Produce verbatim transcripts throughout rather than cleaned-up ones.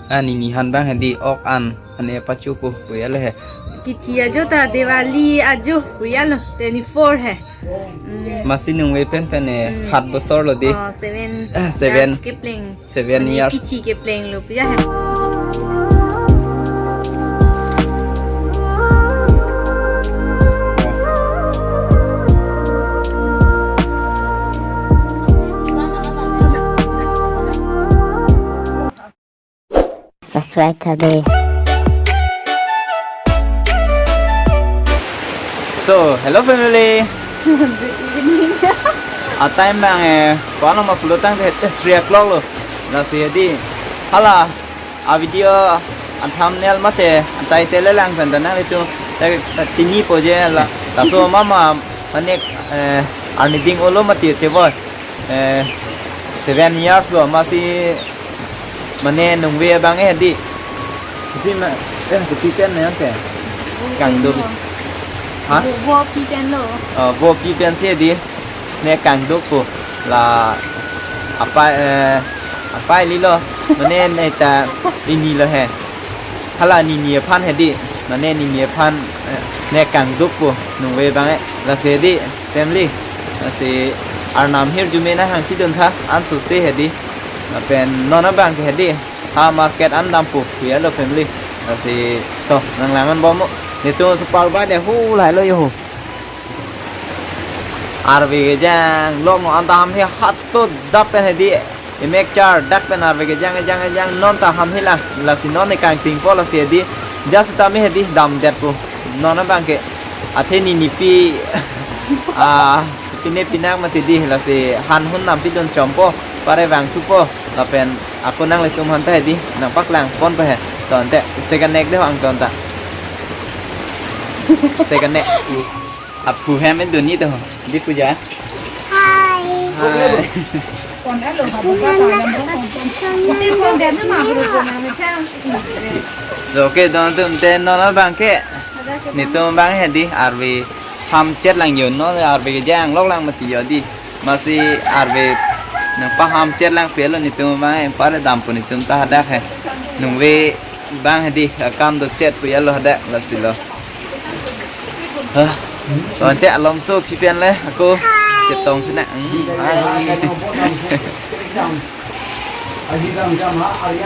Ani nihan bang hedi ok an ane pacho po puya le he. Kichi ajo ta Diwali ajo puya lo twenty-four he. Hmm. Masi nungve pen pen e Hmm. hat bosor lo di. Oh, seven Ah, seven. years ke pleng. Seven Mane years. Kichi ke pleng lo puya he. Subscribe tha de. So, hello family. Good evening. A time bang eh, ko-an ma pulo tangte three o'clock lo. Lasi di. Hala, a video an thumbnail mate, an title le lang pen ta nanglitum ta, ta chini po je la. Laso mama, mane, eh, arni ding olo mati che boy. Eh, seven years lo, masi mane nungve abang eh di. Di ma, eh, di pen ne ante. Kangduk. Ha? Vo, vo pi pen lo. Oh, vo pi pen si di. Ne kangduk po. La apai, eh, apai li lo. Mane ne ta ini lo he. Hala nini aphan hedi, mane nini aphan, eh, ne kangduk po, nungve bang eh, lasi hedi, family, lasi arnam hirjume nanghang pidun tha, anso se hedi, lapen non abang ke hedi, ha market an dampo, puya lo family, lasi to, nanglang an bom mo, netum super bike de hu lahai lo yo ho. Arve kejang, lok no anta ham he hat to dap pen hedi, emek char dak pen arve kejang, kejang, kejang, non ta ham hela, lasi non ne kangting po lasi hedi, jas ta me hedi, damdet po, non abang ke, athe nini pi, ah, pine pinak mati di, lasi han hun nam pidun chom po, pare vangthu po, lapen ako nanglitum aphan ta hedi, nangpaklang pon po he, to ante, stay connect de ho angton ta. Stay connect. Aphu hem dun ni to. Di puja. Hi. Hi. Okay, don tum te non abang ke. Netum bang hedi arve ham chet lang yo non arve kejang lok lang mati yo di. Masi arve nangpaham chet lang pelo netum bang eh pare dampo netum ta hadak he. Nungve bang hedi akam do chet puya lo hadak lasi lo. Hah. Ante alom so pi pen le ako chetong sina. Hmm, hai.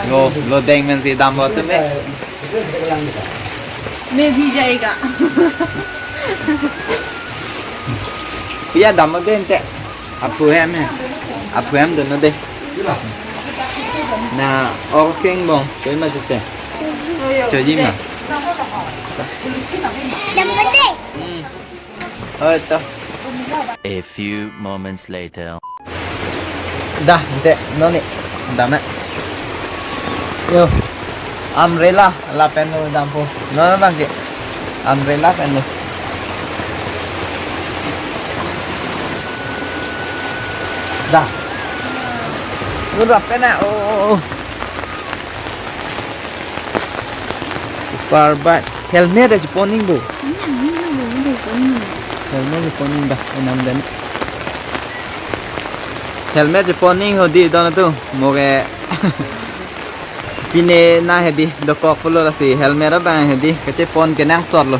Lo, lo deng men si dam bom tu me. मैं भी जाएगा। Iya dam bom de ante. Aphu hem he. Aphu hem dun de. Na, okay bong. Koi ma chuche. Choji ma. Dam bom de. Hmm. Oi to. A few moments later. Dah, ante, non ni. Dam eh. Yo. Umbrella lapen lo dampo. Non bang ke. Umbrella pen lo. Dah. Sudah pena. Oh, oh, oh. Super bike. Helmet aja poning bo. Helmet aja poning dah. Enam dan. Helmet aja poning hodi don tu. Moge. Pine na hedi dokok pulo lasi helmet abang hedi kachepon kenangsot lo.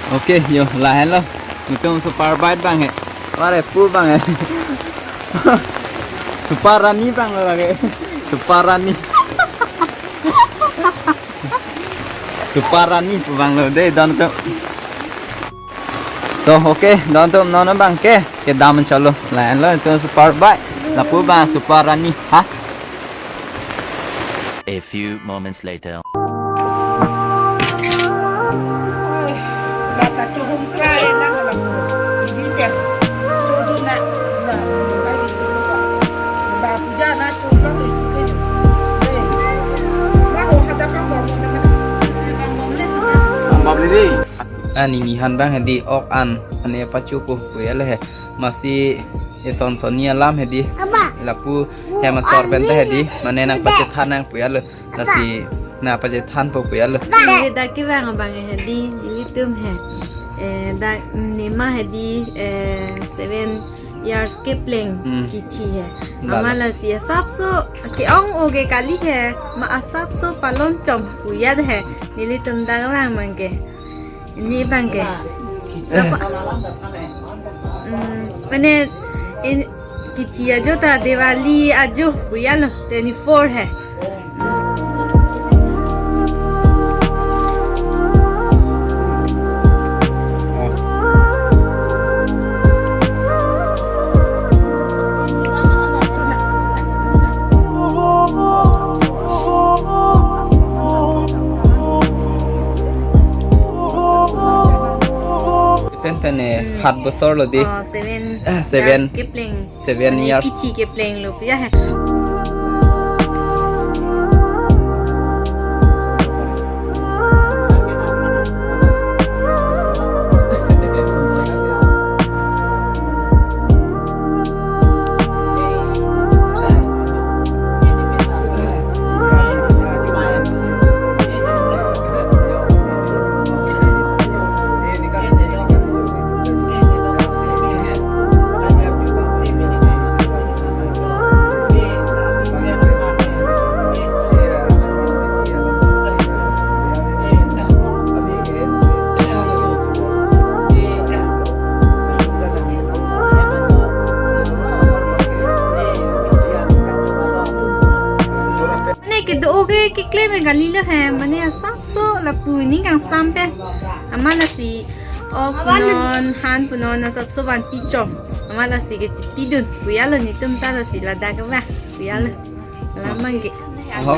Okay, yo, lahenlo. Netum super bike bang he. Pare pu bang he. Super Rani bang lo lagi. Super Rani. Super Rani pu bang lo de don tu. So, okay, don tu non bang ke, kedam chalo. Lahenlo tu super bike. Lapu bang Super Rani. Ha? A few moments later. Ani nihan bang hedi ok an ane pacho po puya le he. Masi eson sonni alam hedi. Lapu hem asor pen ta hedi. Mane nangpachethan nang puya le. Lasi Na pachethanpo pu ya lo. Neli dak kevang abang hedi, nelitum he. Eh, dak nema hedi, eh, seven years kepleng Hmm. kithi he. Lalo. Amat lasi asapso ke-ong-o ke kali he, ma asapso palon chom pu ya he. Nelitum dak vang abang ke. Ne abang ke. Apa? Hmm, mane in kithi ajo ta Diwali ajo pu ya lo, twenty-four he. Pen pen eh, Hmm. Hat bosor lo di. Oh, seven Ah, seven. Years kepleng. Seven Mane years. Kithi kepleng lo pu ya he. Mane kedo ke keklem kali lo he, mane asapso lapu ning kangsam pen. Amat lasi ok punon, han punon asapso vanpi chom. Amat lasi kechipidun pu ya lo, netum ta lasi ladak kevang pu ya lo. Alam abang ke. Oho.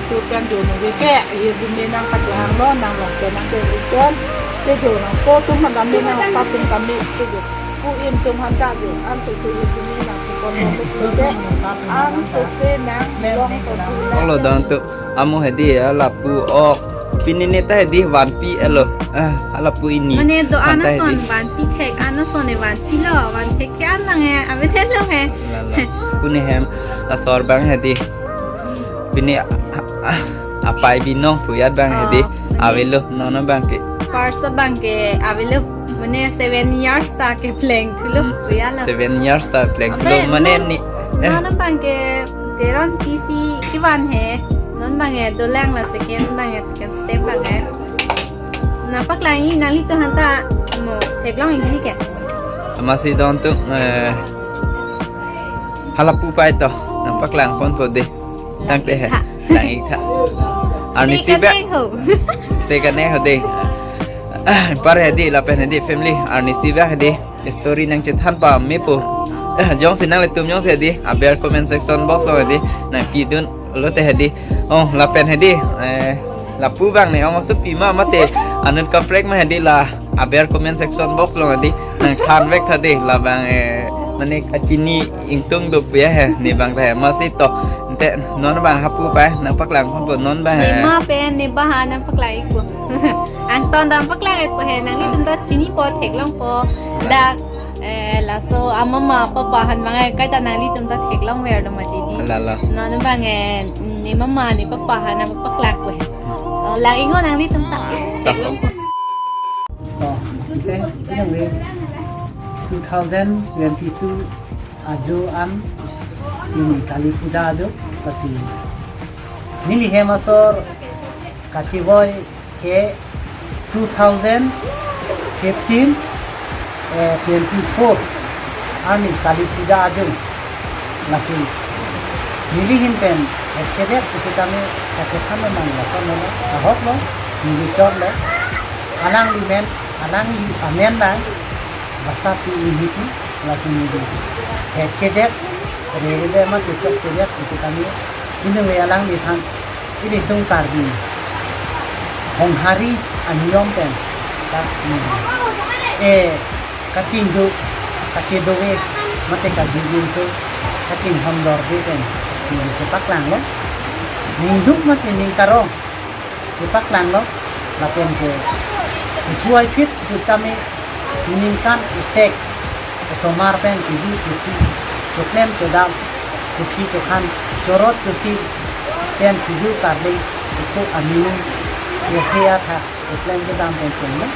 Tu kan jo nunggu ke, hirjume nangpachehang lo, nang long ke nang ke ikan. Ke jo nangso atum han kami, nang sa atum kami, ke jo. Pu-im atum han ta jo, ansose hirjume nang pukon lo ke. Ansose nang long ko tu nang. Olo dan tu, amo hedi ya, lapu ok. Pini ne ta hedi vanpi elo. Ah, lapu ini. Mane do Vanpi ason hedi. Vanpi thek, ason e vanpi lo, van thek ke an nang e, ave thek lo he. Lalo. Pune hem, asor abang hedi. Pini, ah, ah, apai binong pu ya abang hedi. Oh, mane Avelo, non non abang ke. First abang ke avelo, mane seven years ta kepleng thulo Hmm, pu ya lo. Seven years ta pleng Apre thulo, mane non, ni, eh. Non abang ke Teron P C kevan he. Non abang e dolang la second abang e, second step abang e. Nangpaklang-i nanglitum han ta mo theklong-i ke. Amatsi don tu, eh, halapu pai to, nangpaklang ponpo de. Tangte he. Lang-ik tha. Lang-ik tha. Arnisi Stay ba. Connect ho. Stay connect ho de. Ah, par hedi, lapen hedi family, arnisi ba hedi. Story nangchethan pamepo. Eh, jongsi nanglitum jongsi hedi, aber comment section box lo hedi. Nangpidun lote hedi. Oh, lapen hedi, eh, lapu abang ne, ong supi ma mate, anut kaprek ma hedi la, aber comment section box lo hedi, nangthan vek tha de, labang, eh, mane kachini ingtung do pu ya he, ne abang ta he, amatsi to, ante non abang hapu pai, nangpaklang ponpo non abang he. Nema pen, ne ba ha nangpaklang-ikpo. Angton nangpaklang-ikpo he, nanglitum ta chinipo, theklongpo, dak Eh, laso amama papa han mangai kaita nanglitum ta theklong ver do mati di. Lalo. Non abang e, ne mama ne papa han nangpaklangpo he. Oh, lang-ik non nanglitum ta. Ta. Theklongpo. To, ante, pinang le, two thousand twenty-two ajo an, ini Kali Puja ajo, pasi. Neli hem asor kachevoi ke two thousand fifteen, eh, twenty-four arni Kali Puja ajung. Lasi neli ahin pen, eh, kedet isi kami kachethan memang lason lo, ahok lo, neli chot lo, alangli men, alangli amen lang, basa pi ini pi, lasi neli. Eh, kedet, rere de ma kechok kedet isi kami, ini me alangliphan, ilitum Karbi honghari aniyom pen ta, hmm, eh, kachingduk, kachedove, mate kajujunso, kachinghon dorde pen, hmm, chepaklanglo. Ningduk mate ningkarong chepaklanglo, lapen ke, kechuai phit pusitame, ningkan isek, osomar pen keju kethi, choklem chodam, kethi chokhan, chorot chosi pen keju karling, So, aning, ya, ya, tha, plan kedam pen chenglo.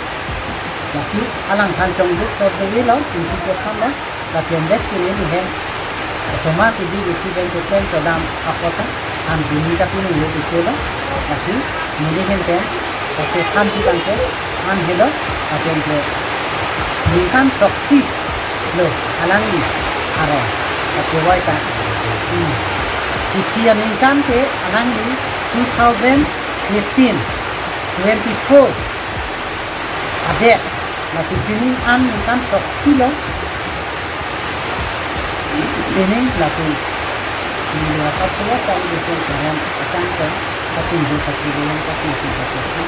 Lasi alangphan chongduk so de lo, chingki ke thanlo, lapen det pini ni hem. Soma T V isi pen ke plan kedam apot ta, an pini ta pini lo di lo. Lasi, neli hem pen, lasi than si tangke, an helo, lapen ke, ningkan throksi lo, alangli, aro, lasi wai ta. Hmm. Isi aningkan ke, alangli, two thousand fifteen, twenty-four adet, lasi pini an ningkan throksi lo. Pini lasi pini lo apa tua tahu betul keren akan ke tapi itu tapi yang tapi itu tapi itu.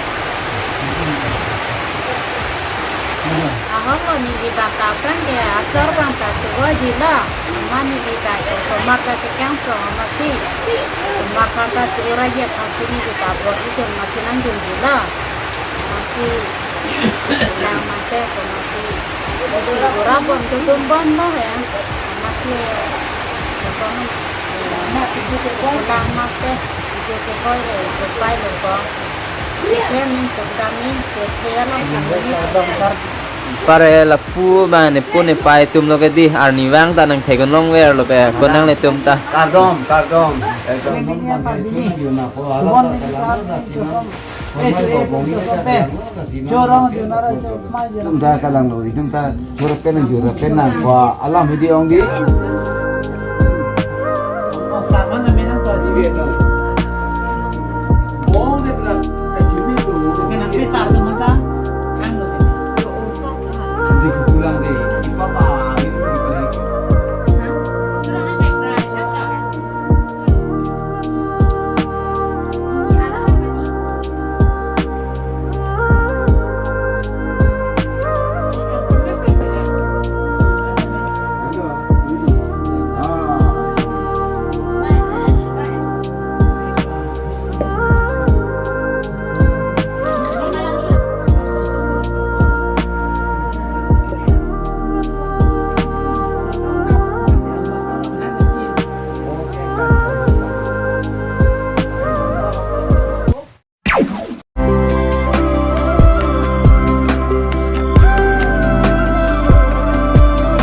Ahok lo neli bangta pen ke asor bangta churo jila. Ama neli ta ke somar ta ke kang so ama si. Somar ta ta churo ya kasi neli ta bo itu ama si nangdun jila. Ama si lang mate ko ama si. Churo bon tu dun bon lo ya. Ama si. Lang mate. Itu ke koi le, itu pai lo ko. Itu ke min tu kami ke kaya lo. Pare lapu ba ne pu ne pai atum lo ke di arnivang ta nangthek-un longver lo ke ko nanglitum ta. Kardom, kardom. Ekdom. Tum ta kalang lo, tum ta chura pen, chura pen nang ko alam hidi ong di.